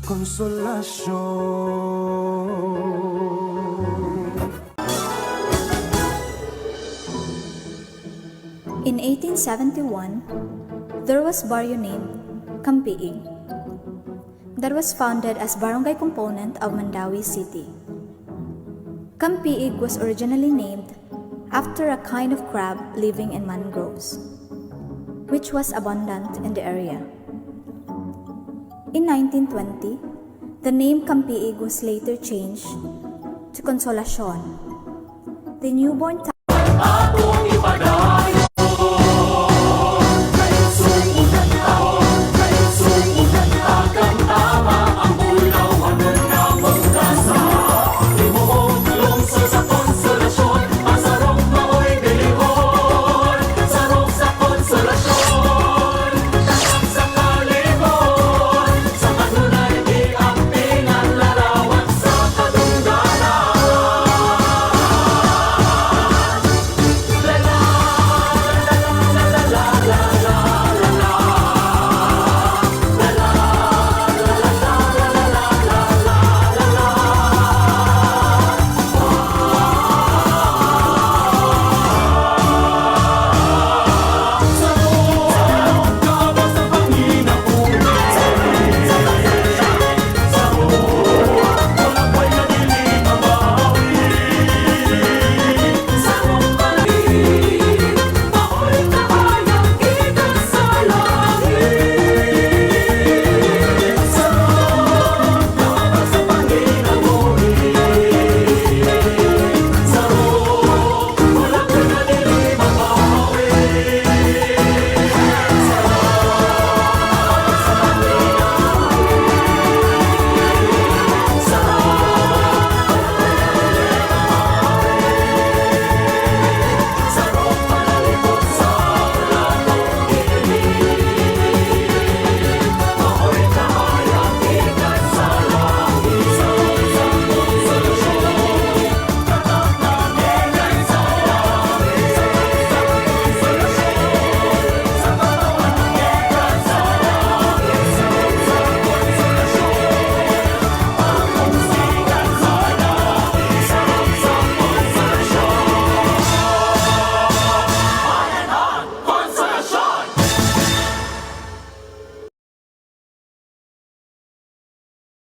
Konsolasyon. In 1871, there was barrio named Campiig that was founded as barangay component of Mandaue City. Campiig was originally named after a kind of crab living in mangroves, which was abundant in the area. In 1920, the name Campiig was later changed to Consolacion. The newborn